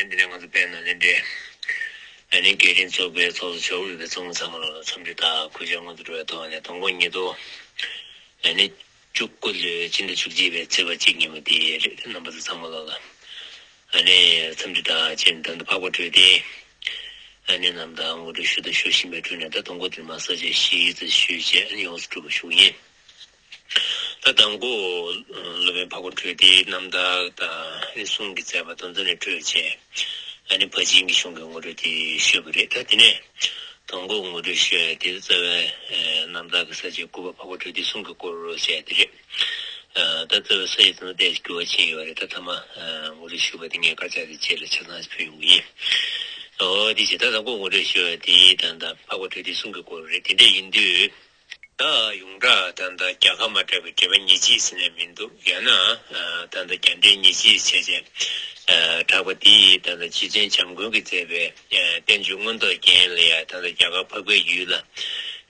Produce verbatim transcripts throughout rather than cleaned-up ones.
འདི་ནས་ང་ཚོ་དཔལ་ནཱ་ལེནྡྲའི་ཨ་ནི་རྒྱས་འབྲིང་ཚོགས་པའི་ཚོགས་གཙོ་ཇོ་བོ་ཡོད་པའི་ཚོགས་མི་ཚང་མ་ལ་འཚམས་འདྲི་དང་གུས་ཕྱག་སྔོན་དུ་འགྲོ་བའི་ཐོག་ནས། དང་པོ་ཉིས་སྟོང་ཨ་ནི་བཅུ་དགུ་ལོའི་སྤྱི་ཟླ་བཅུ་གཅིག་པའི་ཚེས་པ་གཅིག་ཉིན་མོ་འདི་རེད། རྣམ་པ་ཚོ་ཚང་མ་ལ་ཨ་ནི་འཚམས་འདྲི་དང་བཅས་ནས། ད་ལྟ་འཕགས་པ་གྲོལ་སྡེ་ཨ་ནི་རྣམ་ཐར་ངོ་སྤྲོད་ཞུ་དང་ཞུ་བཞིན་པའི་ཁྲོད་ནས། ད་དང་པོ་དེར་མར་ས་བཅད་བཞིའི་རྩ་ཞུས་བྱས། ཨ་ནི་ཡོངས་སུ་གྲུབ་པ་ཞུ་གི་ཡིན། ད་དང་པོ་སློབ་དཔོན་འཕགས་པ་གྲོལ་སྡེའི་རྣམ་ཐར་དང་ཨ་ནི་གསུང་གི་མཛད་པ་དེ་ཚོ་ནས་བགྲོས་བྱས། ཨ་ནི་ཕར་ཕྱིན་གྱི་གཞུང་གི་ངོ་སྤྲོད་དེ་ཞུས་པ་རེད། ད་དེ་ནས་དང་པོ་ངོ་སྤྲོད་ཞུ་ཡ་དེ་རྩ་བའི་ཨ་རྣམ་ཐར་གྱི་ས་བཅད་དགུ་པ་འཕགས་པ་གྲོལ་སྡེའི་གསུང་གི་སྐོར་ཞེས་དེ་རེད། ཨ་ད་རྩ་བའི་ས་བཅད་དེ་ཚོ་ཏོག་ཙམ་འགྱུར་བ་ཕྱིན་ཡོད་རེད། ད་ཐ་མ་ཨ་ངོ་སྤྲོད་ཞུས་པ་དེ་ངས་སྐར་ཆ་དེ་རྗེས་ལ་ཆ་ཚང་ཞིག་ཕུལ་ཡོང་གི་ཡིན། འོ་དེ་བྱས། ད་དང་པོ་ངོ་སྤྲོད་ཞུ་ཡ་དེ་ད་ལྟ་འཕགས་པ་གྲོལ་སྡེའི་གསུང་གི་སྐོར་རེད། དེ་འདྲ་ཡིན་དུས། ད་ཡོངས་གྲགས་ད་ལྟ་རྒྱ་གར་མ་གྲགས་པའི་འགྲེལ་པ་ཉེར་གཅིག་ཟེར་ནས་མི་འདུག་ཡང་ན་ཨ་ད་ལྟ་རྒྱ་འགྲེལ་ཉེར་གཅིག་བྱས་བྱས་ཨ་གྲགས་པ་དེ་ད་ལྟ་རྗེ་བཙུན་བྱམས་མགོན་གྱིས་མཛད་པའི་ཨ་བསྟན་བཅོས་མངོན་རྟོགས་རྒྱན་ལ་ཡང་ད་ལྟ་རྒྱ་གར་འཕགས་པའི་ཡུལ་ལ་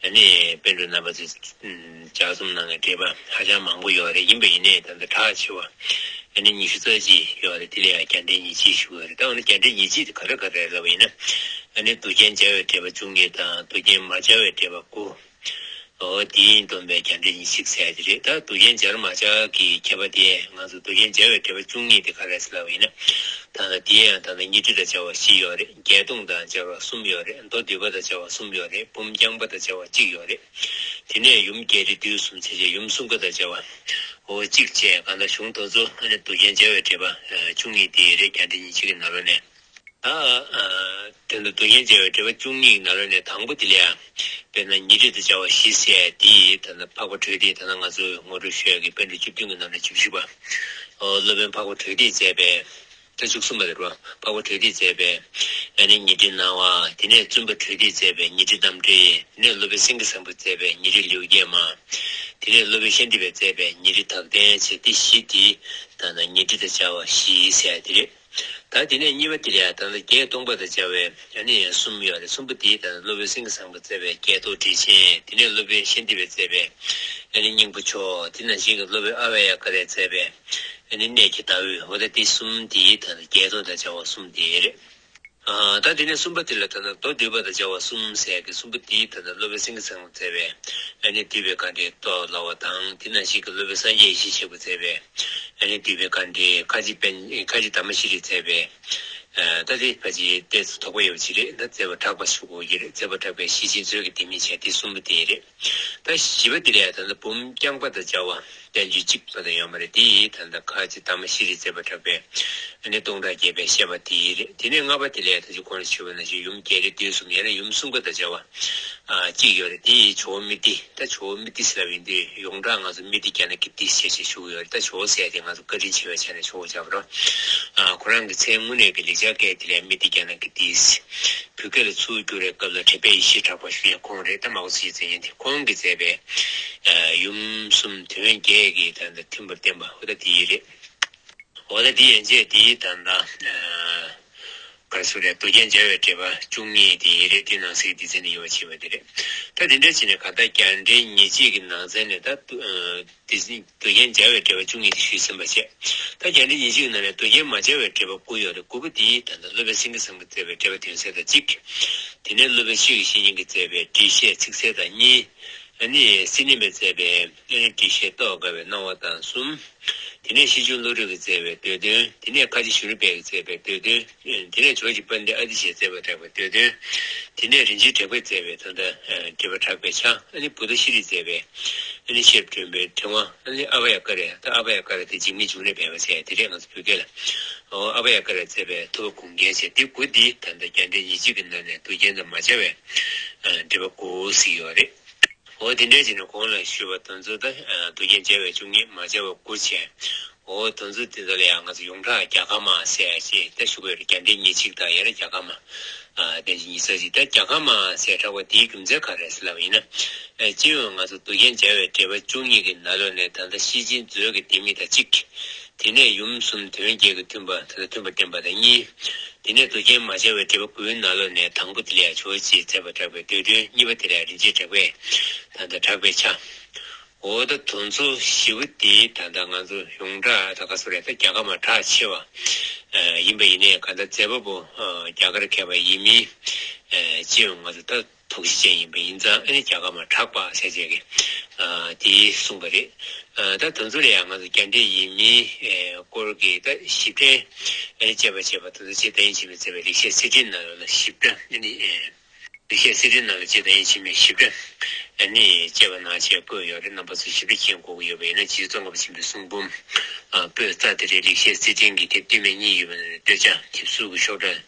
ཨ་ནི་པཎ་གྲུབ་རྣམ་པ་ཚོས་ལྗགས་རྩོམ་གནང་བའི་འགྲེལ་པ་ཧ་ཅང་མང་པོ་ཡོད་རེད། ཡིན་པ་ཡིན་ནའི་ད་ལྟ་གྲགས་ཆེ་བ་ཨ་ནི་ཉི་ཤུ་རྩ་གཅིག་ཡོད་རེད། དེ་ལ་ཡང་རྒྱ་འགྲེལ་ཉེར་གཅིག་ཞུ་གི་ཡོད་རེད། ད་འོ་ན་རྒྱ་འགྲེལ་ཉེར་གཅིག་དེ་ག་རེ་ག་རེ་རེད་ལབ་པ་ཡིན་ན། ཨ་ནི་མདོ་རྒྱན་སྦྱར་བའི་འགྲེལ་པ་བཅུ་གཉིས་དང་། མདོ་རྒྱན་མ་སྦྱར་བའི་འགྲེལ་པ་དགུ། འོ་དེས་བསྡོམས་པའི་རྒྱ་འགྲེལ་ཉེར་གཅིག་ཟེར་ཡ་དེ་རེད། ད་མདོ་རྒྱན་སྦྱར་མ་སྦྱར་གྱི་ཁྱད་པར་དེ། ང་ཚོ་མདོ་རྒྱན་སྦྱར་བའི་འགྲེལ་པ་བཅུ་གཉིས་དེ་ག་རེ་རེད་ཟེར་ལབ་པ་ཡིན་ན། ད་ལྟ་དེ་ཡང་ད་ལྟ་ཉི་ཁྲི་དང་སྦྱར་བ་བཞི་ཡོད་རེད། བརྒྱད་སྟོང་དང་སྦྱར་བ་གསུམ་ཡོད་རེད། མདོ་སྡུད་པ་དང་སྦྱར་བ་གསུམ་ཡོད་རེད། འབུམ་རྐྱང་པ་དང་སྦྱར་བ་གཅིག་ཡོད་རེད། དེ་ནས་ཡུམ་རྒྱས་འབྲིང་བསྡུས་གསུམ་བྱས་བྱས་ཡུམ་གསུམ་ཀ་དང་སྦྱར་བ། འོ་གཅིག་བྱས། གང་ལྟར་གཞུང་དེ་ཚོ་ཨ་ནི་མདོ་རྒྱན་སྦྱར་བའི་འགྲེལ་པ་ཨ་བཅུ་གཉིས་དེ་རེད། རྒྱ་འགྲེལ་ཉེར་གཅིག་གི་ནང་ལོགས་ནས། ད་ཨ་དེ་འདྲ་མདོ་རྒྱན་སྦྱར་བའི་འགྲེལ་པ་བཅུ་གཉིས་ནང་ལོགས་ནས་དང་པོ་དེ་ལ་ཡང་དཔེར་ན་ཉི་ཁྲི་དང་སྦྱར་བ་བཞི་ཟེར་ཡ་དེ་ད་ལྟ་འཕགས་པ་གྲོལ་སྡེ། ད་ལྟ་ང་ཚོས་ངོ་སྤྲོད་ཞུ་ཡ་གི་པཎ་གྲུབ་བཅུ་བདུན་གྱི་ནང་ནས་བཅུ་བཞི་པ། ཨོ་སློབ་དཔོན་འཕགས་པ་གྲོལ་སྡེས་མཛད་པའི། ད་བཅུ་གསུམ་པ་དེ་རེད་པ། འཕགས་པ་གྲོལ་སྡེས་མཛད་པའི་ཨ་ནི་ཉི་ཁྲི་སྣང་བ། དེ་ནས་བཙུན་པ་གྲོལ་སྡེས་མཛད་པའི་ཉི་ཁྲི་རྟ་མགྲིན། དེ་ནས་སློབ་དཔོན་སེང་གེ་བཟང་པོས་མཛད་པའི་ཉི་ཁྲི་ལེའུ་བརྒྱད་མ། དེ་ནས་སློབ་དཔོན་ཤཱནྟི་པས་མཛད་པའི་ཉི་ཁྲི་དག་ལྡན་བྱས། དེ་བཞི་དེ་ད་ལྟ་ཉི་ཁྲི་དང་སྦྱར་བ་བཞི་ཟེར་ཡ་དེ་རེད། ད་དེ་ནས་གཉིས་པ་དེ་ལ་ཡང་ད་ལྟ་བརྒྱད་སྟོང་པ་དང་སྦྱར་བའི་ཨ་ནི་ཡང་གསུམ་ཡོད་རེད། གསུམ་པ་དེ་ད་ལྟ་སློབ་དཔོན་སེང་གེ་བཟང་པོས་མཛད་པའི་བརྒྱད་སྟོང་དྲིལ་ཆེན། དེ་ནས་སློབ་དཔོན་ཤཱནྟི་པས་མཛད་པའི་ཨ་ནི་སྙིང་པོ་མཆོག་དེ་ནང་བཞིན་གྱི་སློབ་དཔོན་ཨ་བྷ་ཡ་ཀ་རས་མཛད་པའི་ཨ་ནི་གནས་ཀྱི་ཟླ་འོད། འོ་ད་དེ་གསུམ་དེ་ད་ལྟ་བརྒྱད་སྟོང་དང་སྦྱར་བ་གསུམ་དེ་རེད། ཨ་ད་དེ་ནས་གསུམ་པ་དེ་ལ་ད་ལྟ་མདོ་སྡུད་པ་དང་སྦྱར་བ་གསུམ་ཟེར་གྱི་གསུམ་པ་དེ་ད་ལྟ་སློབ་དཔོན་སེང་གེ་བཟང་པོས་མཛད་པའི་ཨ་ནི་འདུས་པའི་དཀའ་འགྲེལ་ཏོ་ལ་བ་དང་། དེ་ནང་བཞིན་གྱི་སློབ་དཔོན་སངས་རྒྱས་ཡེ་ཤེས་ཆེན་པོས་མཛད་པའི་ཨ་ནི་འདུས་པའི་དཀའ་འགྲེལ། ཁ་ཆེ་པཎ་ཁ་ཆེ་དྷརྨ་ཤྲཱིས་མཛད་པའི་ཨ་ད་དེ་ཕལ་ཆེར་ཏོག་ཙམ་དོགས་པ་ཡོད་པ་ཅིག་རེད། ད་མཛད་པ་གྲགས་པ་ཞུ་དགོས་ཀྱི་རེད། མཛད་པ་གྲགས་པའི་ཤེར་ཕྱིན་མཛོད་ཀྱི་ལྡེ་མིག་བྱས། དེ་གསུམ་པོ་དེ་རེད། ད་བཞི་པ་དེ་ལ་ད་ལྟ་འབུམ་རྐྱང་པ་དང་སྦྱར་བ་བསྟན་བཅོས་གཅིག་པ་དང་ཡོད་མ་རེད། དེ་ཡིས་ད་ལྟ་ཁ་ཆེ་དྷརྨ་ཤྲཱིས་མཛད་པ་གྲགས་པའི་ཨ་ནི་སྟོང་ཕྲག་བརྒྱད་པའི་བཤད་པ་དེ་རེད། དེ་ནས་ལྔ་པ་དེ་ལ་ད་ཅི་གོང་ལ་ཞུས་པ་ནང་བཞིན་ཡུམ་རྒྱས་འབྲིང་བསྡུས་གསུམ། ཡང་ན་ཡུམ་གསུམ་ཀ་དང་སྦྱར་བ་ཨ་གཅིག་ཡོད་རེད། དེ་ཡིས་ཇོ་བོ་མི་ཏི། ད་ཇོ་བོ་མི་ཏི་ཟེར་ལབ་ཡིན་དུས་ཡོངས་གྲགས་ང་ཚོ་མི་ཏི་ཛྙཱ་ན་ཀིརྟི་ཞེས་བྱས་ཞུ་གི་ཡོད་རེད། ད་ཇོ་བོ་ཟེར་དེ་ང་ཚོ་བཀའ་དྲིན་ཆེ་བའི་ཆ་ནས་ཇོ་བོ་སྦྱར་བ་རེད། ཨ་ཁོ་རང་གི་མཚན་དངོས་གནས་ཀྱི་ལེགས་སྦྱར་སྐད་དེ་ལ་མི་ཏི་ཛྙཱ་ན་ཀིརྟི། བོད་སྐད་ལ་ཚུར་བསྒྱུར་བའི་སྐབས་ལ་དྲན་པའི་ཡེ་ཤེས་གྲགས་པ་ཞུ་ཡ་ཁོང་རེད། ད་མ་གོ་སི་ཡི་ཚེ་ཡིན་དེ་ཁོང་གིས་མཛད་པའི་ཨ་ཡུམ་གསུམ་དོན་བརྒྱད་ཀྱི་ད་ལྟ་མཐུན་པར་བསྟན་པ། འོ་ད་དེ་ཡི་རེད། འོ་ད་དེ་ཡན་ཆད་དེ་ད་ལྟ་ཨ་ག་རེ་ཟེར་རེད། མདོ་རྒྱན་སྦྱར་བའི་འགྲེལ་པ་བཅུ་གཉིས་དེ་ཡི་རེད། དེ་ནང་གསེས་སྡེ་ཚན་ནས་ཡོད་པ་བྱས་པ་དེ་རེད། ད་དེ་འདྲ་བྱས་ནས་གང་ལྟར་རྒྱ་འགྲེལ་ཉེར་གཅིག་གི་ནང་ཚན་ནས་ད་ཨ་དེ་བཞིན་མདོ་རྒྱན་སྦྱར་བའི་འགྲེལ་པ་བཅུ་གཉིས་དེ་ཞུས་ཟིན་པ་བྱས། ད་རྒྱ་འགྲེལ་ཉེར་གཅིག་ནང་ནས་མདོ་རྒྱན་མ་སྦྱར་བའི་འགྲེལ་པ་དགུ་ཡོད་རེད། དགུ་པོ་དེ་ད་ལྟ་སློབ་དཔོན་སེང་གེ་བཟང་པོས་མཛད་པའི་འགྲེལ་པ་དོན་གསལ་དང་གཅིག་དེ་ནས་སློབ་དཔོན་ཆོས་ཀྱི་བཤེས་གཉེན་གྱིས་མཛད་པའི་འགྲེལ་བཤད་ཚིག་གསལ་དང་གཉིས། ཨ་ནི་སིལ་སྙན་པས་མཛད་པའི་ཨ་ནི་འགྲེལ་བཤད་རྟོགས་དཀའ་བའི་སྣང་བ་དང་གསུམ། དེ་ནས་ཤེར་ཕྱིན་བློ་གྲོས་ཀྱིས་མཛད་པའི་བསྡུས་དོན། དེ་ནས་ཁ་ཆེ་གཞུང་ལུགས་པས་མཛད་པའི་བསྡུས་དོན། དེ་ནས་ཇོ་བོ་རྗེ་དཔལ་ལྡན་ཨ་ཏི་ཤས་མཛད་པ་གྲགས་པའི་བསྡུས་དོན། དེ་ནས་རིན་ཆེན་གྲགས་པས་མཛད་པའི་ད་ལྟ་འགྲེལ་པ་གྲགས་པའི་ཆ། ཨ་ནི་བུདྡྷ་ཤྲཱི་ཡིས་མཛད་པའི་ཨ་ནི་བཤད་སྒྲོན་པའི་ཕྲེང་བ། ཨ་ནི་ཨ་བྷ་ཡ་ཀ་ར། ད་ཨ་བྷ་ཡ་ཀ་ར་དེ་འཇིགས་མེད་འབྱུང་གནས་སྦས་པ་ཟེར་དེ་རེད། ང་ཚོ་བོད་སྐད་ལ། ཨོ་ཨ་བྷ་ཡ་ཀ་རས་མཛད་པའི་ཐུབ་པ་དགོངས་རྒྱན་ཟེར་དེ་དགུ་འདི་ད་ལྟ་རྒྱ་འགྲེལ་ཉེར་གཅིག་གི་ནང་ནས་མདོ་རྒྱན་དང་མ་སྦྱར་བའི་འགྲེལ་པ་དགུ་ཞིག་ཡོད་རེད། འོ་དེ་འདྲའི་བྱས་ནས་གོང་ལ་ཞུས་པ་དེ་ཚོ་ད་མདོ་རྒྱན་སྦྱར་བའི་བཅུ་གཉིས། མ་སྦྱར་བ་དགུ་བྱས། འོ་དེ་ཚོ་དེ་ཚོ་ལ་ཡང་ང་ཚོ་ཡོངས་གྲགས་རྒྱ་གར་མ་ཟེར་ཡ་ཅིག་ད་ཞུ་གི་ཡོད་རེད། རྒྱ་འགྲེལ་ཉེར་གཅིག་དང་ཡང་ན་རྒྱ་གར་མ། ཨ་བསྟན་བཅོས་ཉེར་གཅིག་ད་རྒྱ་གར་མ་ཟེར་གྲགས་པ་དེའི་རྒྱུ་མཚན་ག་རེ་རེད་ཟེར་ལབ་པ་ཡིན་ན། ཨ་སྤྱི་ཡོངས་ང་ཚོ་མདོ་རྒྱན་སྦྱར་བའི་འགྲེལ་པ་བཅུ་གཉིས་ཀྱི་ནང་ལོགས་ནས་ད་ལྟ་ཤེར་ཕྱིན་མཛོད་ཀྱི་ལྡེ་མིག་དང་གཅིག་དེ་ནས་ཡུམ་གསུམ་དོན་བརྒྱད་ཀྱི་མཐུན་པ་ད་ལྟ་མཐུན་པར་བསྟན་པ་དང་གཉིས། དེ་ནས་མདོ་རྒྱན་མ་སྦྱར་བའི་འགྲེལ་པ་དགུའི་ནང་ལོགས་ནས་དང་པོ་དེ་ལ་ཡང་ཇོ་བོ་རྗེས་མཛད་པ་གྲགས་པའི་བསྡུས་དོན། གཉིས་པ་དེ་ལ་ཡང་རིན་ཆེན་གྲགས་པས་ད་ལྟ་གྲགས་པའི་ཆ། འོ་ད་དེ་ཚོ་བཞི་པོ་དེ་ད་ལྟ་ང་ཚོ་ཡོངས་གྲགས་ད་ག་སོ་རེད། ད་རྒྱ་གར་མ་གྲགས་ཆེ་བ་ཡིན་པ་ཡིན་ནའི་ག་ད་མཛད་པ་པོ་རྒྱ་གར་མཁས་པ་ཡིན་མིན་ཅེས་ང་ཚོ་ད། དོགས་གཞི་ཅན་ཡིན་པ་ཡིན་ཙང་ཨ་ནི་རྒྱ་གར་མ་གྲགས་པ་ཟེར་བྱས་ཀྱི་དེ་གསུངས་པ་རེད། ད་དེ་ཚོ་ལ་ཡང་ང་ཚོ་རྒྱ་འགྲེལ་ཡིན་མིན་སྐོར་གྱི་ད་ཞིབ་ཕྲའི་ཨ་ནི་དཔྱད་པ་བྱས་པ་དེ་ཚོ་རྗེ་བདག་ཉིད་འཆི་མེད་མཛད་པའི་ལེགས་བཤད་གསེར་ཕྲེང་ནང་ལ་ཞིབ་ཕྲ་ཨ་ནི་ལེགས་བཤད་གསེར་ཕྲེང་ནང་ལ་རྗེ་བདག་ཉིད་འཆི་མེད་ཞིབ་ཕྲ་ཨ་ནི་དཔྱད་པ་གནང་བྱས་བཀོད་ཡོད་རེད། རྣམ་པ་ཚོ་ཞིབ་ཕྲ་མཁྱེན་དགོས་ཀྱི་ཡོད་པ་ཡིན་ན་རྗེ་བཙུན་ཙོང་ཁ་པ་ཆེན་པོའི་གསུང་འབུམ་པོད་རྩ་དེ་རེད། ལེགས་བཤད་གསེར་ཕྲེང་གི་དེབ་བསྟུད་མའི་གཉིས་ཡོད་པ་ནས་སྟོད་ཆ་དེབ་གཟུགས་ཀྱི་ཤོག་གྲངས་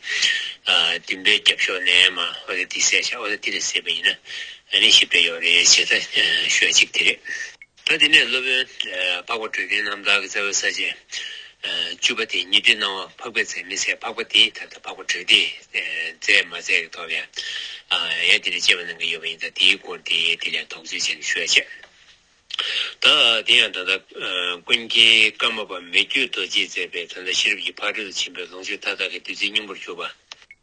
བདུན་པའི་རྒྱབ་ཤོག་ནས་མ་འོ་ད་དེ་གསལ་བཞག་འོ་ད་དེ་ལས་གསལ་བ་ཡིན་ན་ཨ་ནི་ཞིབ་ཕྲ་ཡོད་རེད་ཅེས་ད་ཞུ་ཡ་གཅིག་དེ་རེད། ད་དེ་ནས་སློབ་དཔོན་འཕགས་པ་གྲུབ་བརྟན་རྣམ་ཐར་གྱི་རྩ་བའི་ས་བཅད་བཅུ་པ་དེ་ཉི་ཁྲི་སྣང་བ་འཕགས་པས་མཛད་མི་ཟེར། འཕགས་པ་དེ་ད་ལྟ་འཕགས་པ་གྲུབ་བརྟན་མཛད་མ་མཛད་ཀྱི་ཐོག་ལ་ཡང་དེ་ནས་དཔྱད་པ་གནང་གི་ཡོད་པ་ཡིན་ཙང་དེའི་སྐོར་དེ་དེ་ལས་དོགས་གཅོད་བྱས་ནས་ཞུ་ཡ་བྱས། ད་དེ་ཡང་ད་ལྟ་ཀུན་མཁྱེན་ཀརྨ་པ་མི་བསྐྱོད་རྡོ་རྗེས་མཛད་པའི་ད་ལྟ་ཤེས་རབ་ཀྱི་ཕ་རོལ་ཏུ་ཕྱིན་པའི་ལོངས་སྤྱོད་མཐའ་དག་གི་བདུད་རྩིའི་སྙིང་པོར་གྱུར་པ།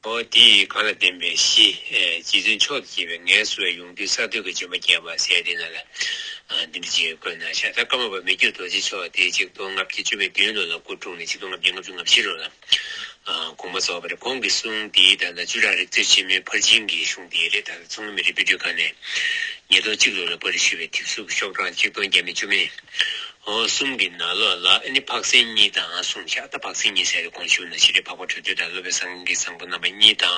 འོ་དེ་ཡི་གང་ལ་བརྟེན་པའི་གཞི། རྗེ་བཙུན་མཆོག་ཏུ་གྱུར་པའི་ངལ་གསོ་བའི་ཡོངས་འདུའི་ས་བརྟོལ་གྱི་ལྗོན་པ་རྒྱས་པ་ཟེར་དེ་ན་ལ། འདི་འདྲ་ཅིག་བཀོད་གནང་ཤག་ད་ཀརྨ་པ་མི་བསྐྱོད་རྡོ་རྗེ་མཆོག་དེ་ཆིག་སྟོང་ལྔ་བརྒྱ་བཅུ་མེད་བདུན་ལོ་ལ་སྐུ་འཁྲུངས་ནས་ཆིག་སྟོང་ལྔ་བརྒྱ་ལྔ་བཅུ་ང་བཞི་ལོ་ལ། དགོངས་པ་རྫོགས་པ་རེད། ཁོང་གི་གསུང་འདིའི་ད་ལྟ་བཅུ་ཕྲག་རིག་རྩལ་ཆེན་མོའི་ཕར་ཕྱིན་གྱི་གཞུང་འདི་རེད། ད་ལྟ་མཚོ་སྔོན་མི་རིགས་དཔེ་སྐྲུན་ཁང་ནས་ཉིས་སྟོང་གཅིག་ལོ་ལ་པར་ཞུས་པའི་དེབ་གཟུགས་ཀྱི་ཤོག་གྲངས་ཆིག་སྟོང་བརྒྱ་མེད་བཅུ་མེད་གསུམ་གྱི་ནང་ལོགས་ལ་ཨ་ནི་འཕགས་སེང་གཉིས་དང་གསུངས་ཤག་ད་འཕགས་སེང་གཉིས་ཟེར་དེ་གོང་ཞུས་ནང་བཞིན་རེད། འཕགས་པ་གྲུབ་བརྟན་དང་སློབ་དཔོན་སངས་རྒྱས་བཟང་པོ་རྣམ་པ་གཉིས་དང་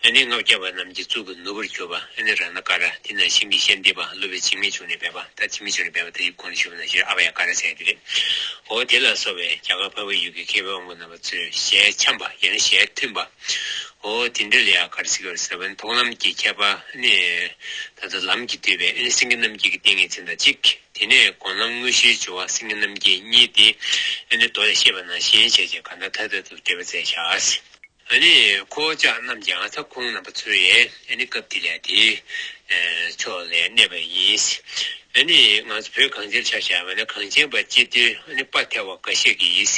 ཨ་ནི་ལྔ་བརྒྱ་པ་རྣམས་ཀྱི་གཙུག་གི་ནོར་བུར་གྱུར་པ་ཨ་ནི་རཏྣ་ཀ་ར། དེ་ནང་བཞིན་གྱི་ཤཱནྟི་པ་སློབ་དཔོན་འཇིགས་མེད་འབྱུང་གནས་སྦས་པ། ད་འཇིགས་མེད་འབྱུང་གནས་སྦས་པ་ད་ཡིག་གོང་ཞུས་པ་ནང་བཞིན་ཨ་བྷ་ཡ་ཀ་ར་ཟེར་དེ་རེད། འོ་དེ་ལ་སོགས་པའི་རྒྱ་གར་འཕགས་པའི་ཡུལ་གྱི་མཁས་པའི་དབང་པོ་རྣམ་པ་ཚོའི་ཞལ་འཆམ་པ་ཡང་ན་ཞལ་མཐུན་པ། འོ་དེ་འདྲ་ལ་ཡང་ག་རེ་ཟེར་དགོས་རེད་ཟེར་བ་ནི་མཐོང་ལམ་གྱི་ཁྱད་པར་ནི་ད་ལྟ་ལམ་གྱིས་བསྡུས་པའི་ཨ་ནི་སེང་གེ་རྣམ་བསྒྱིངས་ཀྱི་ཏིང་ངེ་འཛིན་དང་གཅིག་དེ་ནས་སྒོམ་ལམ་དངོས་གཞིའི་སྦྱོར་བ་སེང་གེ་རྣམ་བསྒྱིངས་གཉིས་ཏེ་ཨ་ནི་མདོ་ལས་བཤད་པ་ནང་བཞིན་བྱས་བྱས་གང་ལྟར་མཐའ་དག་ཏུ་འགྲེལ་པ་མཛད་བཞག་ཨ་ནི་ཁོ་བོ་ཅག་རྣམས་ཀྱང་ད་ཁོང་རྣམ་པ་ཚོ་ཡང་ཨ་ནི་སྐབས་དེ་ལ་དེའི་ཕྱོགས་ལ་གནས་པ་ཡིན། ཨ་ནི་ང་ཚོ་བོད་གངས་ཅན་ཆ་བཞག་པ་ན་གངས་ཅན་པ་སྤྱི་མཐུན་ཨ་ནི་དཔའ་ཐལ་བ་འགའ་ཤས་ཀྱིས་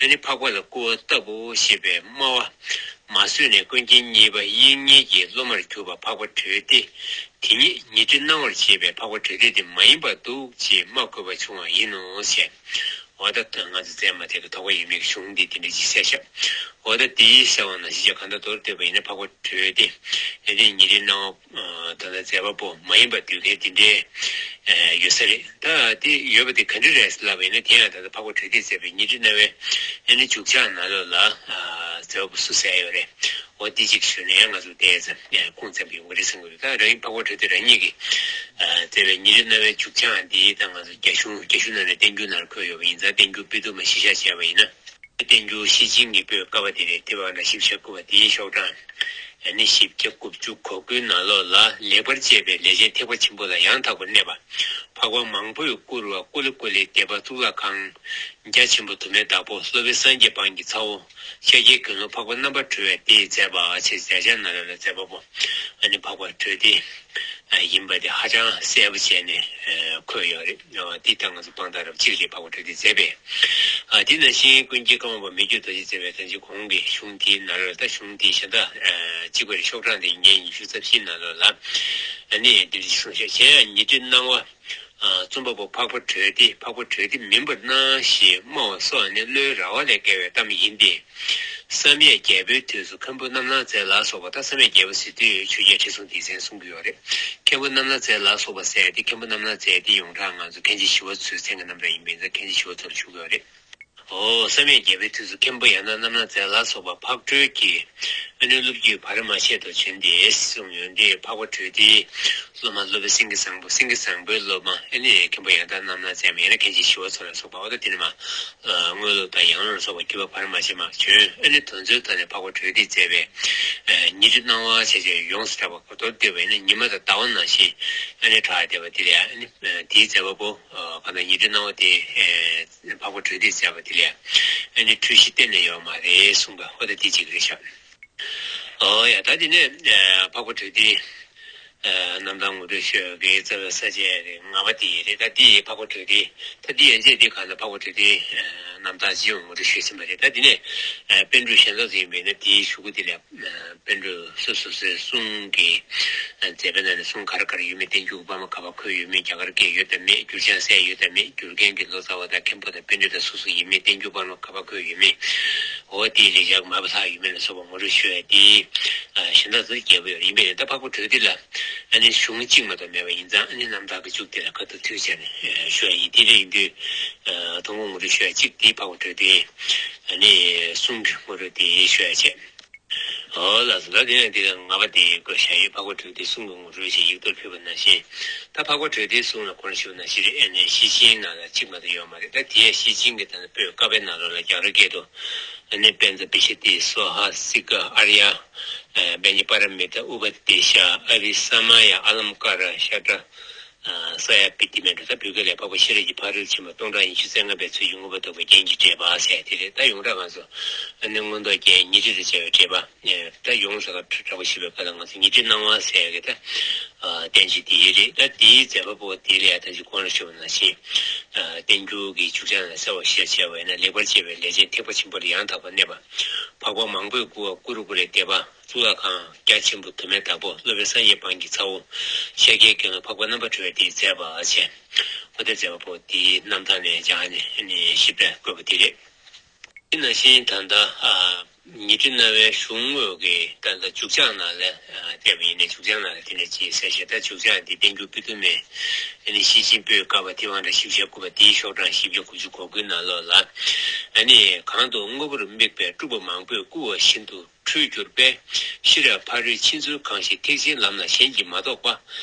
ཨ་ནི་འཕགས་པ་ལ་སྐུར་བ་བཏབ་བོ་ཞེས་པའི་སྨྲ་བ་མ་བཟོད་ནས་ཀུན་མཁྱེན་གཉིས་པ་དབྱིག་གཉེན་གྱི་སློབ་མར་གྱུར་པ་འཕགས་པ་གྲོལ་ཏེ། དེ་ཉིད་ཉི་ཁྲི་སྣང་བར་བྱེད་པའི་འཕགས་པ་གྲོལ་སྡེ་དེ་མ་ཡིན་པར་འདུག་ཅེས་སྨྲ་དགོས་པ་བྱུང་བ་ཡིན་ནོ་ཞེས། འོ་ད་ང་ཚོ་མཛད་མ་ཐག་གི་དོགས་པ་ཡོད་མེད་ཀྱི་གཞུང་འདི་དེ་འདྲ་ཅིག་གསལ་བཤད། འོ་ད་དེའི་གསལ་བ་ནང་བཞིན་གྱི་གང་ལྟར་མདོར་བསྡུས་པ་ཡིན་ན་འཕགས་པ་གྲོལ་སྡེ་ཨེ་དེ་ཉི་ཁྲི་སྣང་བ་ད་ལྟ་མཛད་པ་པོ་མ་ཡིན་པར་འདུག་མཁན་དེ་འདྲའི་ཡོད་ས་རེད། ད་དེ་ཡོད་པ་དེ་ག་འདྲ་རེད་ལབ་པ་ཡིན་ན་དེ་ཡང་ད་ལྟ་འཕགས་པ་གྲོལ་སྡེས་མཛད་པའི་ཉི་ཁྲི་སྣང་བའི་ཨེ་ནི་མཇུག་བྱང་ནང་ལོགས་ལ་མཛད་པ་པོ་སུ་གསལ་ཡོད་རེད། འོ་དེ་གཅིག་ཞུས་ནས་ང་ཚོ་དེ་ཙམ་ཁུངས་བཙན་པོ་ཡོང་གི་རེད་བསམ་གྱི་འདུག་ད་རང་ཉིད་འཕགས་པ་གྲོལ་སྡེ་རང་ཉིད་ཀྱིས་མཛད་པའི་ཉི་ཁྲི་སྣང་བའི་མཇུག་བྱང་འདི་ད་ང་ཚོ་རྒྱ་གཞུང་རྒྱ་གཞུང་ནང་ནས་བསྟན་འགྱུར་ནང་ལ་འཁོད་ཡོད་པ་ཡིན་ཙང་བསྟན་འགྱུར་དཔེ་དུ་མ་གཞི་བཞག་བྱས་པ་ཡིན་ན། བསྟན་འགྱུར་ཤེར་ཕྱིན་གྱི་པོད་ཀ་པ་དེ་རེད། དེ་བ་ན་ཞིབ་ཆ་བཀོད་པ་དེའི་ཤོག་གྲངས་ཨ་ནི་བཞི་བརྒྱ་དགུ་བཅུ་གོ་དགུའི་ནང་ལོགས་ལ་ལེགས་པར་དཔྱད་པའི་ལས་ཅན་ཐེག་པ་ཆེན་པོ་ལ་ཡང་དག་པར་གནས་པ། འཕགས་པ་མང་པོས་བཀུར་བ་ཀུ་ལི་ཀུ་ལི་སྡེ་པ་གཙུག་ལག་ཁང་། རྒྱ་ཆེན་པོ་དུ་མའི་བདག་པོ་སློབ་དཔོན་སངས་རྒྱས་འབངས་ཀྱི་ཚ་བོ་ཤཱཀྱའི་དགེ་སློང་འཕགས་པ་རྣམ་པར་གྲོལ་བས་དེ་མཛད་པ་ཞེས་མཛད་བྱ་ནང་ལ་མཛད་པ་པོ་ཨ་ནི་འཕགས་པ་གྲོལ་སྡེ་ཡིན་པ་དེ་ཧ་ཅང་གསལ་པོ་བྱས་ནས་འཁོད་ཡོད་རེད། འདི་ད་ང་ཚོ་དཔང་རྟགས་རབ་གཅིག་རེད། འཕགས་པ་གྲོལ་སྡེས་མཛད་པས། དེ་ནང་བཞིན་ཀུན་མཁྱེན་ཀརྨ་པ་མི་བསྐྱོད་རྡོ་རྗེས་མཛད་པའི་ད་ཅི་གོང་གི་གཞུང་དེའི་ནང་ལ་ད་གཞུང་དེའི་གཞན་དག་གཅིག་པ་རེད། ཤོག་གྲངས་དེ་ཉིས་ཉི་ཤུ་རྩ་བཞི་ནང་ལོགས་ལ་ཨ་ནི་འདི་འདྲ་གསུངས་ཤག་གཞན་ཡང་ཉི་ཁྲི་སྣང་བ། རྩོམ་པ་པོ་འཕགས་པ་གྲོལ་སྡེ་འཕགས་པ་གྲོལ་སྡེ་མིན་པར་སྣང་ཞེས་སྨྲ་བ་སོགས་ནི་བློའི་ར་བ་ལས་བརྒལ་བའི་གཏམ་ཡིན་ཏེ། བསམ་ཡས་རྒྱལ་པོའི་དུས་སུ་མཁན་པོ་རྣམ་སྣང་མཛད་ལ་སོགས་པ། ད་བསམ་ཡས་རྒྱལ་པོ་ཟེར་དུས་ཆོས་རྒྱལ་ཁྲི་སྲོང་ལྡེ་བཙན་གསུང་གི་ཡོད་རེད། མཁན་པོ་རྣམ་སྣང་མཛད་ལ་སོགས་པ་ཟེར་ཏེ་མཁན་པོ་རྣམ་སྣང་མཛད་དེ་ཡོངས་གྲགས་ང་ཚོ་མཁན་ཆེན་ཞི་བ་འཚོའི་མཚན་གྱི་རྣམ་གྲངས་ཡིན་པས་ན་མཁན་ཆེན་ཞི་བ་འཚོ་ལ་ཞུ་གི་ཡོད་རེད། འོ། བསམ་ཡས་རྒྱལ་པོའི་དུས་སུ་མཁན་པོ་ཡང་དག་རྣམ་སྣང་མཛད་ལ་སོགས་པ་འཕགས་གྲོལ་གྱི་ཨ་ནི་སློབ་བརྒྱུད་བར་མ་ཆད་དུ་བྱོན་ཏེ་གསུངས་ཡོད་དེ། འཕགས་པ་གྲོལ་སྡེའི་སློབ་མ་སློབ་དཔོན་སེང་གེ་བཟང་པོ། སེང་གེ་བཟང་པོའི་སློབ་མ་ཨ་ནི་མཁན་པོ་ཡང་དག་རྣམ་སྣང་མཛད་མ་ཡིན་ན་མཁན་ཆེན་ཞི་བ་འཚོ་ལ་སོགས་པ། འོ་ད་དེ་ནི་མ་དངོས་སློབ་དང་ཡང་སློབ་ལ་སོགས་པ་བརྒྱུད་པ་བར་མ་ཆད་མ་བྱོན། ཨ་ནི་དེ་ཚོའི་ཐོག་ནས་འཕགས་པ་གྲོལ་སྡེས་མཛད་པའི་ཉི་ཁྲི་སྣང་བ་བྱས་བྱས་ཡོངས་སུ་གྲགས་པ་གོ་ཐོར་བསྡུས་པ་ཡིན་ན་ཉི་མ་དང་ཟླ་བ་ནང་བཞིན་ཨ་ནི་གྲགས་བསྡད་པ་དེ་ལས་ཨ་ནི་དེའི་མཛད་པ་པོ་གང་ལྟར་ཉི་ཁྲི་སྣང་བ་དེ། འཕགས་པ་གྲོལ་སྡེས་མཛད་པ་དེ་ལས་ཨ་ནི་འཁྲུལ་གཞི་གཏན་ནས་ཡོད་མ་རེད་གསུངས་པ་ཨོ་ད་དེ་གཅིག་རེད་ཤག་ཨོ་ཡ་ད་དེ་ནས་འཕགས་པ་གྲོལ་སྡེའི་རྣམ་ཐར་ངོ་སྤྲོད་ཞུ་ཡག་གི་རྩ་བའི་ས་བཅད་རེད། ལྔ་པ་དེ་རེད། ད་དེ་འཕགས་པ་གྲོལ་སྡེ་ད་དེ་ཡན་ཆད་དེ་གང་ལྟར་འཕགས་པ་གྲོལ་སྡེའི་ རྣམ་ཐར་ཅིག་ངོ་སྤྲོད་ཞུས་ཟིན་པ་རེད། ད་དེ་ནས་ཨ་པཎ་གྲུབ་གཞན་དག་ཅིག་ཡིན་པས་ན། དེའི་ཤོག་གུ་དེ་ལ་ཨ་པཎ་གྲུབ་སོ་སོ་སོའི་གསུང་གི་ཨ་མཛད་པའི་ནང་ནས་གསུང་ག་རེ་ག་རེ་ཡོད་མེད། བསྟན་འགྱུར་པར་མ་ག་པར་འཁོད་ཡོད་མེད། རྒྱ་གར་སྐད་ཡོད་དམ་མེད། འགྱུར་བྱང་གསལ་ཡོད་དམ་མེད། འགྱུར་མཁན་གྱི་ལོ་ཙཱ་བ་དང་མཁན་པོ་དང་པཎ་གྲུབ་དང་སོ་སོ་ཡིན་མིན། བསྟན་འགྱུར་པར་མ་ག་པར་འཁོད་ཡོད་མེད། འོ་དེའི་ལེགས་སྦྱར་མར་པ་ལྷག་ཡོད་མེད་ལ་སོགས་པ་ངོ་སྤྲོད་ཞུ་ཡ་དེ་ཨ་གཞན་དག་ཚོ་རྒྱས་པོ་ཡོད་རེད། ཡིན་པས་ད་འཕགས་པ་གྲོལ་སྡེ་ལ་ཨ་ནི་གཞུང་གཅིག་མ་གཏོགས་མེད་པ་ཡིན་ཙང་། ཨ་ནི་རྣམ་ཐར་གྱི་མཇུག་དེ་ལ་ཁ་ཐུག་ཐུག་བྱས་ནས་ཞུ་ཡ་ཡིན། དེ་འདྲ་ཡིན་དུས་ཨ་དང་པོ་ངོ་སྤྲོད་ཞུ་ཡ་གཅིག་དེ་འཕགས་པ་གྲོལ་སྡེའི་ཨ་ནི་གསུང་གི་ངོ་སྤྲོད་དེ་ཞུ་ཡ་བྱས། འོ་ལགས་སོ། ད་དེ་ནས་དེ་ལྔ་པ་དེ་བཀོད་བཞག་ཡོད། འཕགས་པ་གྲོལ་སྡེའི་གསུང་གི་ངོ་་སྤྲོད་ཞེས་ཡིག་ཐོག་ཕུལ་བ་ནང་བཞིན། ད་འཕགས་པ་གྲོལ་སྡེའི་གསུང་ལ་གོང་ཞུས་ནང་བཞིན་རེད། ཨ་ནི་ཤེར་ཕྱིན་ནང་ལ་གཅིག་མ་གཏོགས་ཡོད་མ་རེད། ད་དེ་ཡང་ཤེར་ཕྱིན་གྱི་ད་ནི་པོད་ཀ་པའི་ནང་ལོགས་ལ་རྒྱ་གར་སྐད་དུ་ཨ་ནི་པཉྩ་པི་ཤ་ཏི་སྭཱ་ཧཱ་སི་ཀ་ཨཱརྱ། ཨ་པཉྩ་པཱ་ར་མི་ཏ་ཨུ་པ་དེ་ཤ་ཨ་བྷི་ས་མ་ཡ་ཨ་ལངྐ་ར་ཤ་ཏ་ཨ་ས་ཡ་པི་ཏི་མན་ཏ། ད་བོད་སྐད་ལ་འཕགས་པ་ཤེས་རབ་ཀྱི་ཕ་རོལ་ཕྱིན་པ་སྟོང་ཕྲག་ཉི་ཤུ་རྩ་ལྔ་པའི་ཚུལ་གྱིས་མངོན་པར་རྟོགས་པའི་རྒྱན་གྱི་འགྲེལ་པ་ཟེར་དེ་རེད། ད་ཡོངས་གྲགས་ང་ཚོ་ཨ་ནི་མངོན་རྟོགས་རྒྱན་ཉི་ཁྲི་དང་བཅས་པའི་འགྲེལ་པ། ཨེ་ད་ཡོངས་གྲགས་གྲགས་པ་ཞུས་པའི་སྐབས་ལ་ང་ཚོ་ཉི་ཁྲི་སྣང་བ་ཟེར་ཡ་གི་ད་ཨ་བསྟན་བཅོས་དེ་ཡོད་རེད། ད་དེའི་མཛད་པ་པོ་དེ་ལ་ཡང་ད་ཅི་གོང་ལ་ཞུས་པ་ནང་བཞིན་ཨ་བསྟན་འགྱུར་གྱི་མཇུག་བྱང་ལ་གསལ་བར་བཤད་བྱས་པ་ཡིན་ན། ལེགས་པར་དཔྱད་པའི་ལས་ཅན་ཐེག་པ་ཆེན་པོར་ཡང་དག་པར་གནས་པ། འཕགས་པ་མང་པོས་བསྐུལ་བ་ཀུ་རུ་ཀུ་ལེ་བཟླས་པ། གཙུག་ལག་ཁང་རྒྱ་ཆེན་པོ་དུ་མའི་བདག་པོ། སློབ་དཔོན་སངས་རྒྱས་པང་གི་ཚ་བོ། ཤཱཀྱའི་དགེ་སློང་འཕགས་པ་རྣམ་པར་གྲོལ་བས་དེའི་མཛད་པ་བྱས། འོ་དེ་མཛད་པ་པོ་དེའི་རྣམ་ཐར་ནས་སྦྱངས་ནས་ནི་ཞིབ་ཕྲ་བཀོད་པ་དེ་རེད། དེ་ནང་བཞིན་ད་ལྟ་ཨ་ཉི་ཁྲི་སྣང་བའི་གཞུང་དངོས་ཀྱི་ད་ལྟ་མཇུག་བྱང་ནང་ལ་ཨ་བལྟས་པ་ཡིན་ན། མཇུག་བྱང་ནང་ལ་དེ་འདྲ་ཅིག་གསལ་བཤད། ད་མཇུག་བྱང་འདི་བསྟན་འགྱུར་པོད་དུ་མའི་ཨ་ནི་ཤེར་ཕྱིན་པོད་ཀ་པ་མཐེབ་ལྔ་གྲངས་བཞི་བཅུ་ཞེ་དགུ་པ་དེའི་ཤོག་གྲངས་བཞི་བརྒྱ་དགུ་བཅུ་གོ་དགུའི་ནང་ལོགས་ལ། ཨ་ནི་གང་དུ་དངོས་པོར་དམིགས་པའི་སྤྲུལ་པ་མང་པོས་བསྐུལ་བ་བཞིན་དུ་འཁྲུལ་གྱུར་པས། ཤེས་རབ་ཕ་རོལ་ཕྱིན་ཚུལ་གང་ཞིག་ཐེག་ཆེན་ལམ་ལ་གཞན་གྱིས་མ་རྟོགས་པ།